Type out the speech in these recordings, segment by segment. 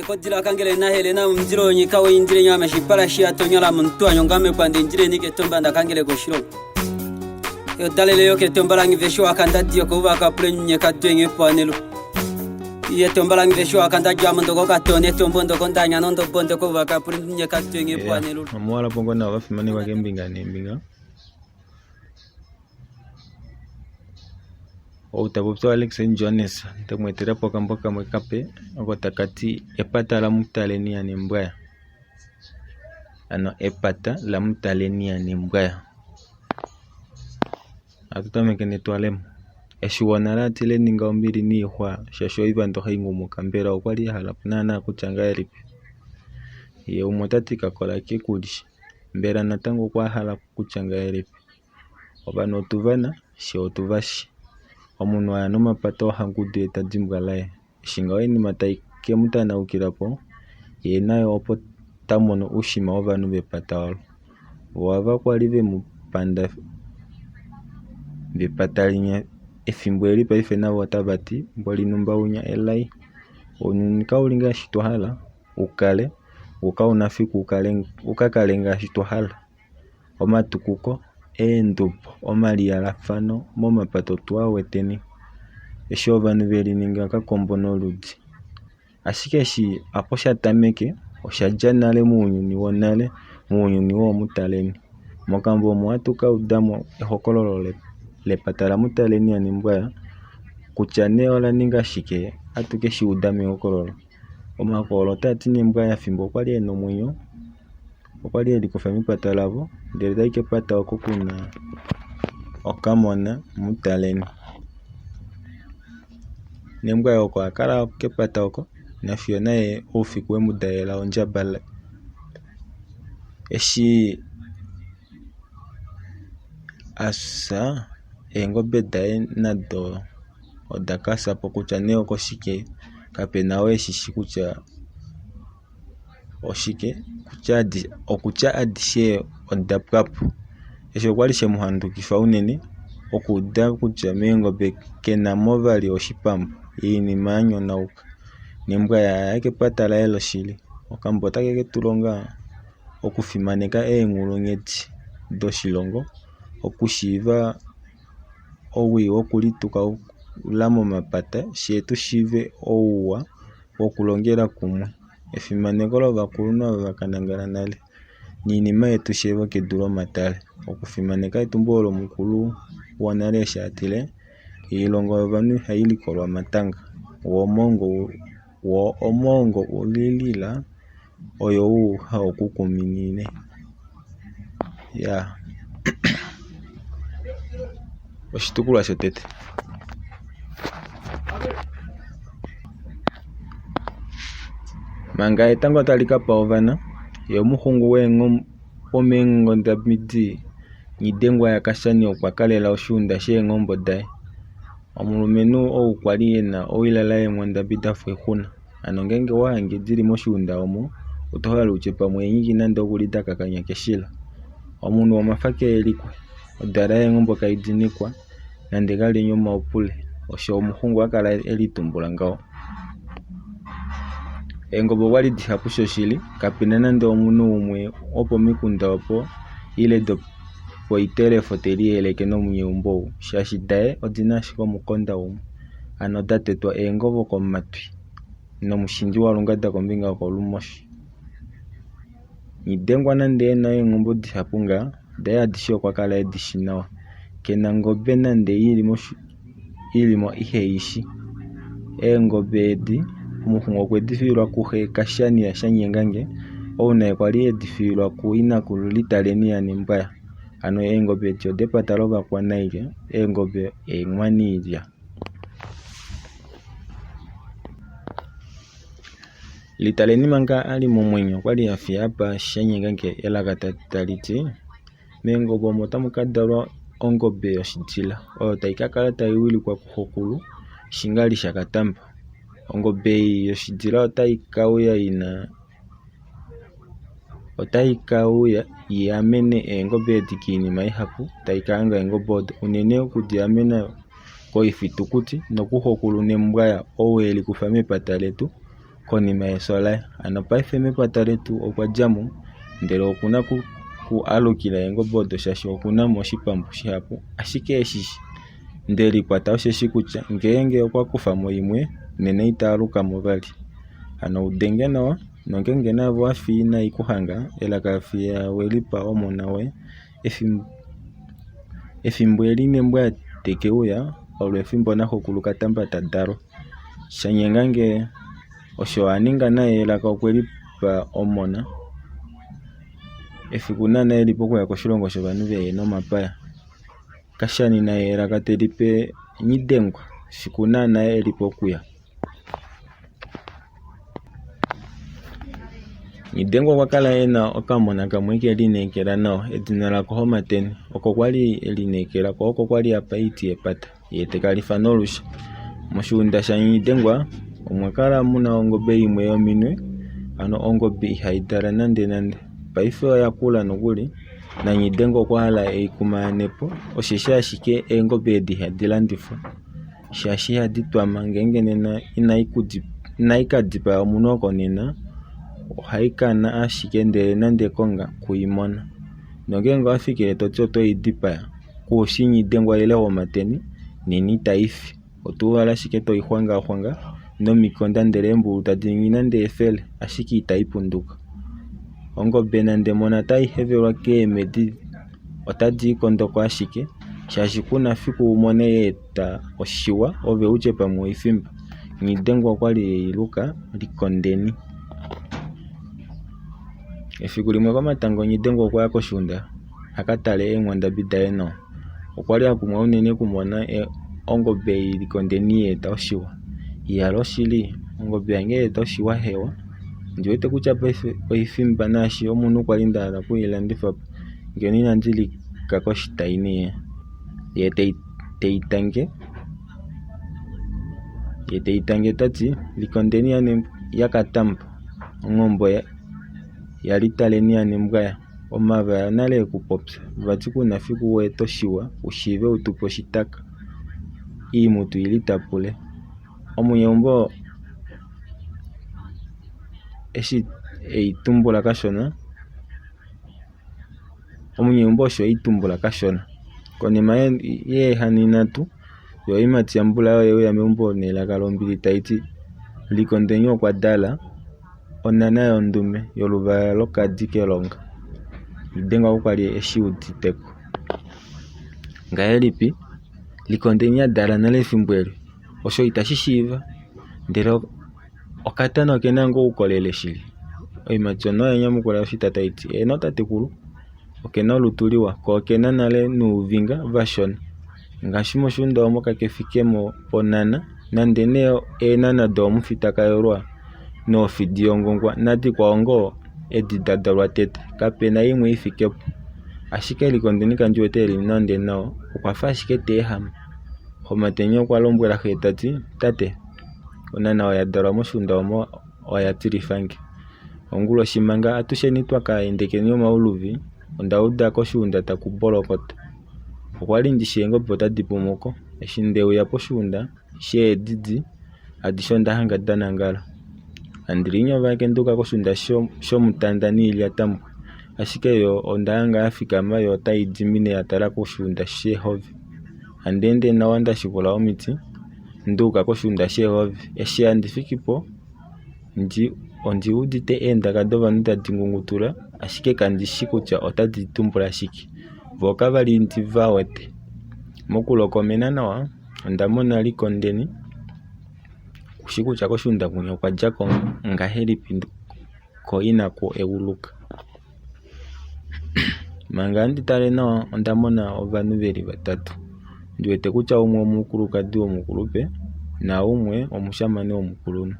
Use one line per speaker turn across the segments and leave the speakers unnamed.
Okodila kangele naHelena omundilo wonyika weindile nyame shipala shi atonyola muntu anyongame kwande indile nike tomba ndakangele koshilongo. Yodalele yoketomba langi vesho akandadi yokouva kapule nyeka dwenge pwanelu. Yetomba langi vesho akandadi amondoko katone tombo ndoko ndanya nondo bondo kouva kapule nyeka dwenge pwanelu.
Omuwala pongo nao vafimanekwa keembinga neembinga. Ou ta popi oAlex Johannes te mu etela po okambo kamwe kape oko taka ti Epata laMutaleni yaNembwaya. Ano epata laMutaleni yaNembwaya. Ohatu tameke netwalemo. Eshi wonale a tile ninga ombili niixwa shaashi oivando ohai ngumuka mbela okwa li a hala naana kutya ngahelipi? Ye umwe ota ti kakola ke ku li mbela natango okwa hala kutya ngahelipi? Ovanhu otu va na, fye otu va shi. Omunhu a ya nomapata ohangudu ye ta dimbwa laye. Eshi ngaho oinima tai ke mu tanaukila po, ye naye opo ta mono oushima wovanhu vepata olo. Vo ava kwa li ve mu panda vepata linya, efimbo eli paife navo otava ti mboli numba winya elai. Ounyuni kau li ngaashi twa hala u kale, wo kau na fiku u ka kale ngaashi twa hala. Omatukuko, eendubo, omaliyalafano momapata otu a weteni eshi ovanhu ve lininga okakombo noludi. Ashike eshi opo sha tameke osha dja nale mounyuni wonale, mounyuni woomutaleni. Mokambo omu ohatu ka uda mo ehokololo lepata laMutaleni yaNembwaya kutya nee ola ninga shike ohatu ke shi uda mehokololo. Omahokololo otaa ti Nembwaya fimbo okwa li e na omwenyo okwa li e likufa mepata lavo ndele tai kepata oko ku na okamona Mutaleni. Nembwaya oko a kala kepata oko nafiyo naye oufiku we mu dalela ondjaba. Eshi a fya eengobe daye nado oda ka fya po kutya nee okoshike kape na oo eshi shi kutya oshike, okutya adishe oda pwa po. Eshi okwa li she mu handukifa unene okuuda kutya meengobe ke na mo vali oshipambu, oinima ya nyonauka. Nembwa oya ya kepata laye loshili. Okambo otake ke tu longa okufimaneka eenghulunghedi doshilongo, okushiiva owii wokulitukaula momapata, fyee tu shiive ouwa wokulongela kumwe, efimaneko lovakulunhu ava va ka nangala nale niinima yetu fyee vokedu lomatale. Okufimaneka etumbulo lomukulu wonale eshi a tile oilongo yovanhu ihai likolwa omatanga, woo omoongo ulilila oyou hau ku kuminine. Oshitukulwa shotete. Manga etango tali ka pa ovana, ye omuxungu womeenghondamidi Nghidengwa yaKashani okwa kalela oshuunda sheengombo daye. Omulumenhu ou kwa li e na oilala yeenghwandabi da fa oixuna. Hano ngeenge owa hange di li moshuunda omo, oto hala u tye pamwe eenyiki nande okuli da kakanya keshila. Omunhu womafa keelikwe, odala yeenghombo kai dinikwa nande kali nyomaupule, osho omuxungu a kala e litumbula ngaho. Eengobe okwa li dihapu shoshili, kape na nande omunhu umwe wopomikunda opo ile dopoitelefo te liyeleke nomunyeumbo ou, shaashi daye odi na ashike omukonda umwe, hano da tetwa eengovo komatwi nomushindi walungada kombinga yokolumosho. Nghidengwa nande e na eenghumbo dihapu ngaa, daye adishe okwa kala e di shi nawa. Ke na ngobe nande i li mo ihe i shi. Eengobe edi omuxungu okwe di fiilwa kuxe Kashani yaShanyengange, ou naye kwa li e di fiilwa kuinakulu Litaleni yaNembwaya. Hano eengobe edi odepata lovakwanailya, eengobe eenghwaniilya. Litaleni manga a li momwenyo okwa li a fiya apa Shanyengange elaka tali ti, Meengobe omo otamu ka dalwa ongobe yoshidila oyo tai ka kala tai wilikwa kuxokulu Shingali shaKatamba. Ongobe ei yoshidila otai ka uya ina otai ka uya i amene eengobe edi koinima ihapu tai ka hanga eengobe odo unene okudi amena koifitukuti nokuxokulu nembwaya ou e likufa mepata letu. konima yefyo laye. Hano paife mepata letu okwa dja mo ndele oku na ku alukila eengobe odo shaashi oku na mo oshipambu shihapu. Ashike eshi nde likwata osheshi kutya ngeenge okwa kufa mo imwe nena ita aluka mo vali. Hano udenge nawa nongeenge naave owa fi inai ku hanga elaka fiya we lipa omona woye. Efimbo eli nembwa teke uya olo efimbo naxokulu Katamba ta dalwa. Shanyengange osho a ninga naye elaka okwe lipa omona efiku naana eli pokuya koshilongo shovanhu vehena omapaya. Kashani naye elaka te lipe Nghidengwa efiku naana eli pokuya. Nghidengwa okwa kala e na okamona kamwe ke lineekela nawa, edina lako Homateni. Oko kwa li e lineekela ko oko kwa li a pa oiti yepata, ye te ka lifa nolusha. Moshiunda shaNghidengwa omwa kala mu na ongobe imwe yominwe, hano ongobe ihai dala nandenande. Paife oya kula nokuli, naNghidengwa okwa hala ei kumaane po, osheshi ashike eengobe edi ihadi landifwa. Shaashi ihadi twama ngeenge nena inai ka dipaya omunhu oko nena ohai kana ashike ndele nande konga kuimona. Nongeenge owa fikile toti oto i dipaya kuushi nghidengwa ile womateni nena itai fi. Oto uhala ashike toi xwangaaxwanga nomikonda ndele eembulu tadi ningi nande efele ashike itai punduka. Ongobe nande mona tai hevelwa keemhedi otadi i kondoko ashike shaashi ku na fiku u mone ya eta oshiwa ove u tye pamwe oifimba. Nghidengwa okwa li ei luka Likondeni. Efiku limwe komatango Nghidengwa okwa ya koshiunda a ka tale eenghwandabi daye nawa. Okwa li a kumwa unene okumona ongobe ei Likondeni ya eta oshiwa. Iyalo oshili, ongobe yange ya eta oshiwa hewa. Ondi wete kutya paife oifimba naashi omunhu kwali nda hala okuilandifa po ngeno inandi lika koshitai nee. Ye tei tange ye tei tange ta ti Likondeni yaKatambo, onghombo yaLitaleni yaNembwaya, omavaya nale ekupopya, vati kuna fiku wa eta oshiwa u shiive u tupe oshitaka, iimutu i litapule. Omunyeumbo eshi ei tumbula kashona Omunyeumbo osho ei tumbula kashona. Konima yeehani nhatu, yo oimati yambulaye oye uya meumbo nelaka lombili tai ti, Likondeni okwa dala onhana yondume yoluvala lokadi kelonga. Nghidengwa kakwa li eshi udite ko. Ngahelipi Likondeni a dala nale efimbo eli? Osho itashi shiiva. Ndele Okatana oke na ngoo oukolele shili? Oimatyona oya nyamukula oshita tai ti, Heeno tatekulu, oke na olutu liwa, ko oke na nale nouvinga vashona. Ngaashi moshiunda omo kake fike mo ponhana, nande nee eenhana doomufita Kayolwa noofidi yongongwa nadikwao ngoo edi da dalwa tete, kape na imwe i fike po. Ashike Likondeni kandi wete e li nande nawa, okwa fa ashike ta ehama. Homateni okwa lombwela xe ta ti, Tate, Onhana oyo ya dalwa moshiunda omo oya tilifa nge. Onguloshi manga atusheni twa ka endekeni omauluvi, onda uda koshiunda taku bolokota. Okwa li ndi shii eengobe otadi pumu ko. Eshi nde uya poshiunda sheedidi, adishe onda hanga da nangala. Andilinya ova kenduka koshiunda shomutanda niilyatambwe, ashike yo onda hanga ya fikama yo otai dimine ya tala koshiunda sheehove. Handi ende nawa nda shikula omiti. Nda yuka koshiunda sheehove. Eshi handi fiki po ondi udite eendaka dovanhu tadi ngungutula ashike kandi shi kutya otadi tumbula shike. Vo kava li ndi va wete. Mokulokomena nawa onda mona Likondeni kushi kutya koshiunda kwinya okwa dja ko ngahelipi ko inaku eguluka. Manga handi tale nawa onda mona ovanhu veli vatatu. Ndi wete kutya umwe omukulukadi womukulupe naumwe omushamane womukulunhu.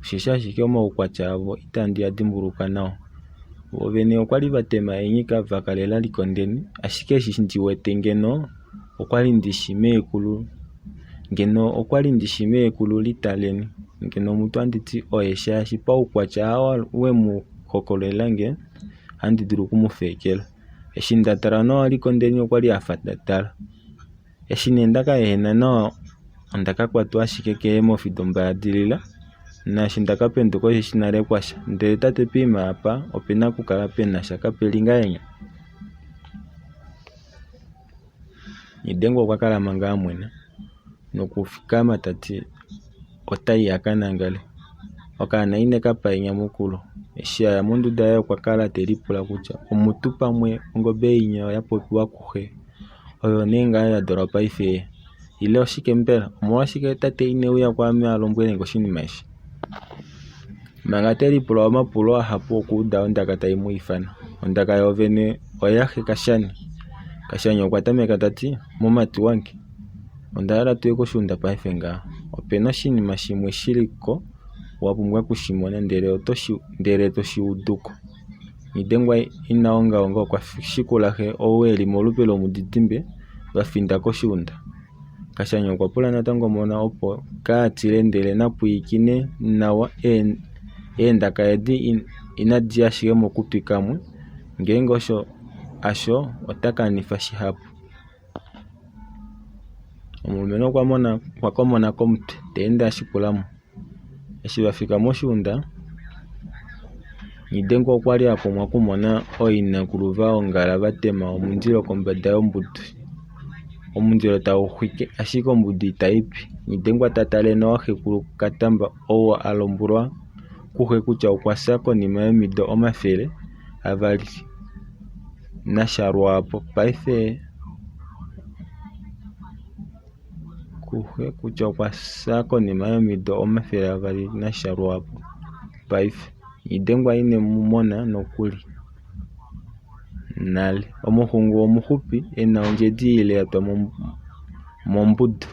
Osheshi ashike omaukwatya avo itandi a dimbuluka nawa. Vo vene okwali va tema eenyika va kalela Likondeni ashike eshi ndi wete ngeno okwali ndishi meekulu ngeno okwali ndishi meekulu Litaleni ngeno mutu andi ti oye shaashi paukwatya wemu hokololela nge ohandi dulu oku mu feekela. Eshi nda tala nawa Likondeni okwa li a fa ta tala. Eshi nee nda ka ehena nawa onda ka kwatwa ashike keemofi dombaadilila. Naashi nda ka penduka osheshi nale kwasha. Ndele tate poima apa ope na okukala pe na sha, kape li ngahenya? Nghidengwa okwa kala manga a mwena nokufikama ta ti ota i a ka nangale. Okaana ine ka pa enyamukulo. Eshi a ya monduda yaye okwa kala te lipula kutya omutu pamwe ongobe inya ya popiwa kuxe oyo nee ngaa ya dalwa paife ile oshike mbela? Omolwashike tate ine uya kwaame a lombwele nge oshinima eshi? Manga te lipula omapulo ahapu okwa uda ondaka tai mu ifana. Ondaka yoovene oyaxe Kashani. Kashani okwa tameka ta ti, Mumati wange, onda hala tuye koshiunda paife ngaha. Ope na oshinima shimwe shi li ko wa pumbwa oku shi mona ndele to shi udu ko. Nghidengwa ina ongaonga okwa shikula xe ou e li molupe lomudidimbe va finda koshiunda. Kashanya okwa pula natango omona opo kaa tile ndele na pwilikine nawa eendaka edi inadi ya ashike mokutwi kamwe, ngeenge osho hasho ota kanifa shihapu. Omulumenhu okwa komona komutwe ta ende a shikula mo. Eshi va fika moshiunda, Nghidengwa okwa li a kumwa okumona ooinakulu va ongala va tema omundilo kombada yombudu. Omundilo tau xwike ashike ombudu itai pi. Nghidengwa ta tale nawa xekulu Katamba ou a lombwelwa kuxe kutya okwa fya konima yomido 200 nasha lwaapo paife. Kuxe kutya okwa fya konima yomido 200 nasha lwaapo paife. Nghidengwa ine mu mona nokuli nale. Omuxungu omuxupi e na ondjedi ile ya twa mombudu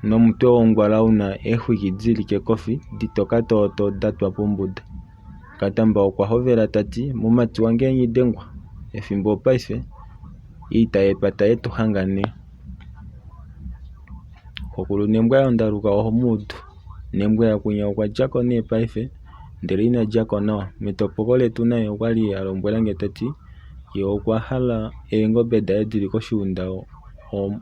nomutwe wongwala u na eexwiki di li kekofi ditoka tootoo da twa pombuda. Katamba okwa hovela ta ti, Mumati wange Nghidengwa, efimbo opaife, oita yepata ye tu hanga nee. Xokulu nembwa yondaluka oho mu udu. Nembwa yakwinya okwa dja ko nee paife, ndele ina dja ko nawa. Metopoko letu naye okwa li a lombwela nge ta ti ye okwa hala eengobe daye di li koshiunda omu.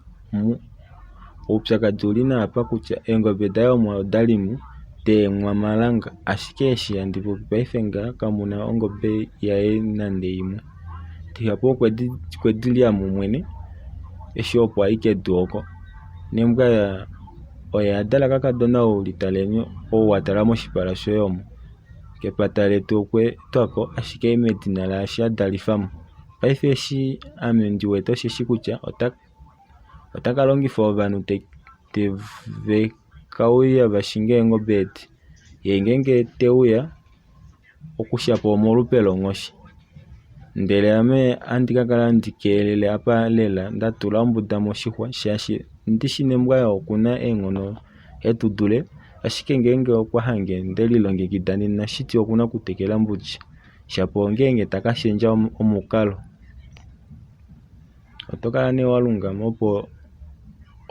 Oupyakadi ou li nee apa kutya eengobe daye omo oda li mu deemwamalanga, ashike eshi handi popi paife ngaha kamu na ongobe yaye nande imwe. Dihapu okwe di lya mo mwene eshi opo a i kedu oko. Nembwa oye a dala kakadona ou litaleni ou wa tala moshipala shoye omo. Kepata letu okwe etwa ko ashike medina laashi a dalifa mo. Paife eshi ame ndi wete osheshi kutya ota ka longifa ovanhu teve ka uya va shinge eengobe edi. Ye ngeenge te uya okushapo omolupe longhoshi. Ndele ame handi ka kala handi keelele apa lela nda tula ombuda moshixwa shaashi ndishi nembwa oyo okuna eenghono e tu dule, ashike ngeenge okwa hange nde lilongekida nena shiti okuna okutekela mbudi. Shapo ongeenge ta ka shendja omukalo. Oto kala nee wa lungama opo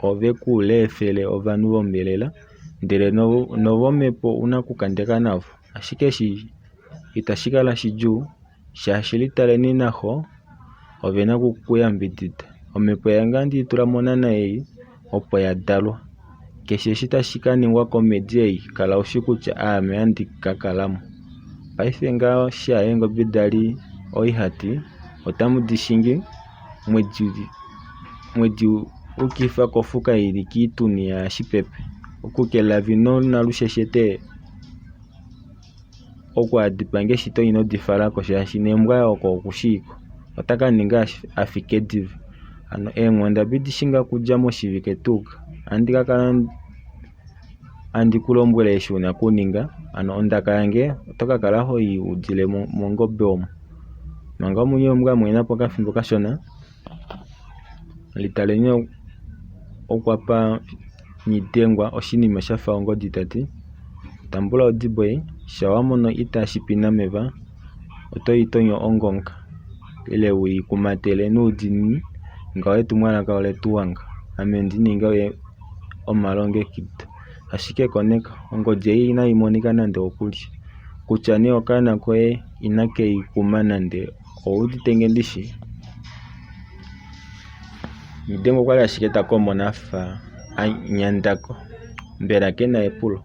ove ku leefele ovanhu vombelela ndele novomhepo ouna okukandeka navo. Ashike eshi itashi kala shidjuu shaashi litaleni naxo ove na oku ku yambidida. Omhepo yange ohandi i tula monhana ei opo ya dalwa. Keshe eshi tashi ka ningwa komhedi ei kala ushi kutya aame handi ka kala mo. Paife ngaho sha eengobe da li oihati otamu di shingi mwedi ukifa kofuka ili kiituni yaashipepe. Okukelavi nonalusheshete oku hadi pange shito ino di fala ko shaashi nembwa oko okushiiko ota ka ninga a fike diva. Hano eenghwandabi di shinga okudja moshivike tuu ohandi ka kala handi ku lombwele eshi una okuninga. Hano ondaka yange oto ka kala ho i udile mongobe omo. Manga omwenyo wombwa amwena po okafimbo kashona, Litaleni okwa pa Nghidengwa oshinima sha fa ongodi ta ti, Tambula odibo ei, sha wa mono itashi pi nameva, oto i tonyo ongonga ile u i kumatele noudiinini ngaho etumwalaka ole tu hanga. Ame ndi ninge omalongekido. Ashike koneka, ongodi ei inai monika nande okulye. Kutya nee okaana koye inake i kuma nande ou udite nge ndishi? Nghidengwa okwa li ashike ta komona a fa a nyanda ko. Mbela ke na epulo?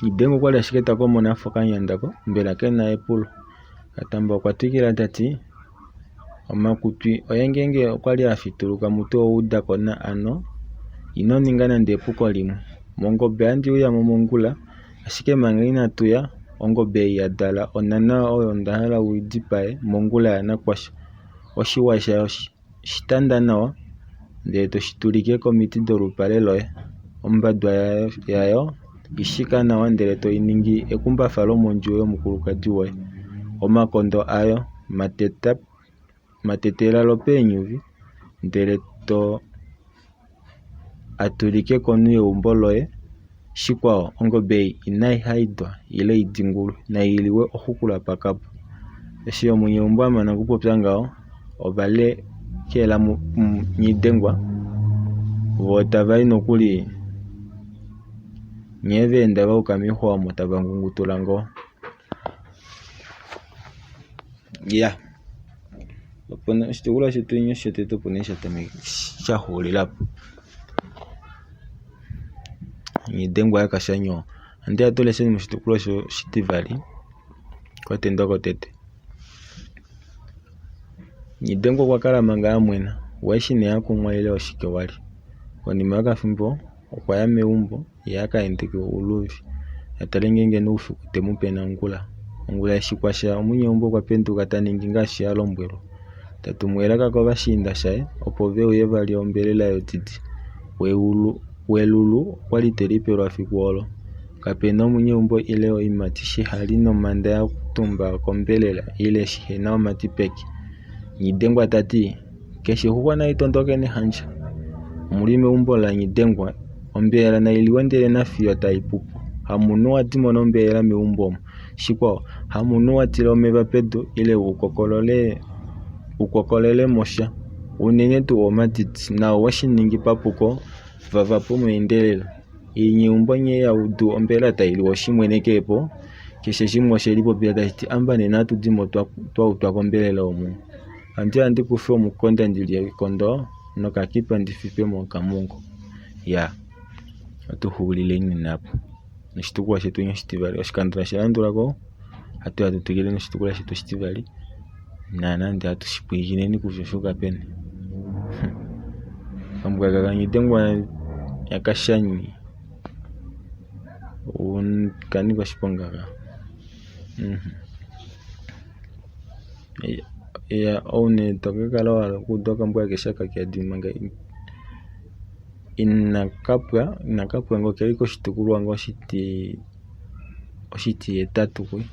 Nghidenga okwali ashike ta komona afa okanyandako, mbela ke na epulo? Katamba okwa twikila ta ti, Omakutwi oye ngeenge okwali a fituluka mutu owa uda ko na ano ino ninga nande epuko limwe. Mongobe ohandi uya mo mongula, ashike manga inatu ya, ongobe ei ya dala onana oyo onda hala u i dipae mongula yanakwasha. Oshiwa shayo shi tanda nawa ndele to shi tulike komiti dolupale loye. Ombadwa yayo i shika nawa ndele to i ningi ekumbafa lomondjuwo yomukulukadi woye. Omakondo ayo matetela lwopeenyuvi ndele to a tulike konhu yeumbo loye. Shikwao, ongobe ei inai haidwa ile i dingulwe, nai liwe oxuxula pakapo. Eshi omunyeumbo a mana okupopya ngaho, ova lekela Nghidengwa voo tava i nokuli nghee va enda va yuka moixwa omo tava ngungutula ngoo. Iya, oshitukulwa shetu shotete opo nee sha xuulila po. Nghidengwa yaKashanyowa. Ohandi ya tu leshe moshitukulwa oshitivali kwatendwa kotete. Nghidengwa okwa kala manga a mwena, woo eshi nee a kumwa ile oshike wali. Konima yokafimbo okwa ya meumbo ye a ka endeke ouluvi a tale ngeenge noufiku te mu pe nangula. Ongula eshi kwasha omunyeumbo okwa penduka ta ningi ngaashi a lombwelwa. Ta tumu elaka kovashiinda shaye opo ve uye va lye ombelela yodidi. Welulu okwali te lipelwa fiku olo. Kape na omunyeumbo ile oiimati shiha li nomhanda ya tumba kombelela ile shihe na omati peke. Nghidengwa ta ti, Keshe oxuxwa nai tondoke nehandja. Omu li meumbo laNghidengwa, ombelela nai liwe ndele nafiyo tai pu po. Hamunhu wa dimo nombelela meumbo omu. Shikwao, hamunhu wa tila omeva pedu ile u kokolele mo sha, unene tuu omatiti, naau we shi ningi papuko, vava po meendelelo. Yenyeumbo nghee ya udu ombelela tai liwa oshimwene keepo, keshe shimwe oshe lipopila tashi ti amba nena ohatu dimo twa utwa kombelela omu. Ohandi ya ndi kufe omukonda ndi lye ekondo nokakipa ndi fipe mo okamungo. Iyaa, ohatu xuulileni nena apa noshitukulwa shetu oshitivali. Oshikando tashi landula ko ohatu ya tu twikile noshitukulwa shetu oshitivali nanande hatu shi pwilikineni kutya osha yuka peni. Okambwa kaNghidengwa yaKashanyi okanika oshiponga aka. Ou nee to ka kala wa hala okuuda okambwa akeshe aka keyadi manga inakapwa, inakapwa ngoo okeli koshitukulwa ngoo oshitihetatu kwi.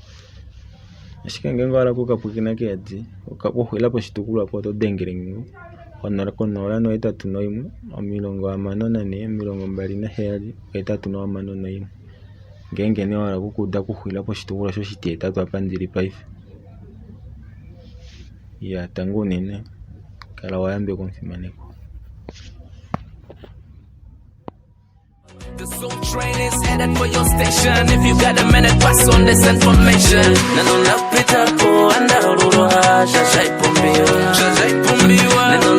Ashike ngeenge owa hala oku ka pwilikina keyadi, okuxulila poshitukulwa opo oto dengele ko081 64 27 861. Ngeenge nee wa hala oku ka uda okuxulila poshitukulwa osho oshitihetatu apa ndili paife. Iya tangi unene, kala wa yambekwa omufimanekwa.
The Soul Train is headed for your station. If you got a minute, pass on this information. Neno napita kuenda rurwa, shashaipumbiwa. Shashaipumbiwa. Neno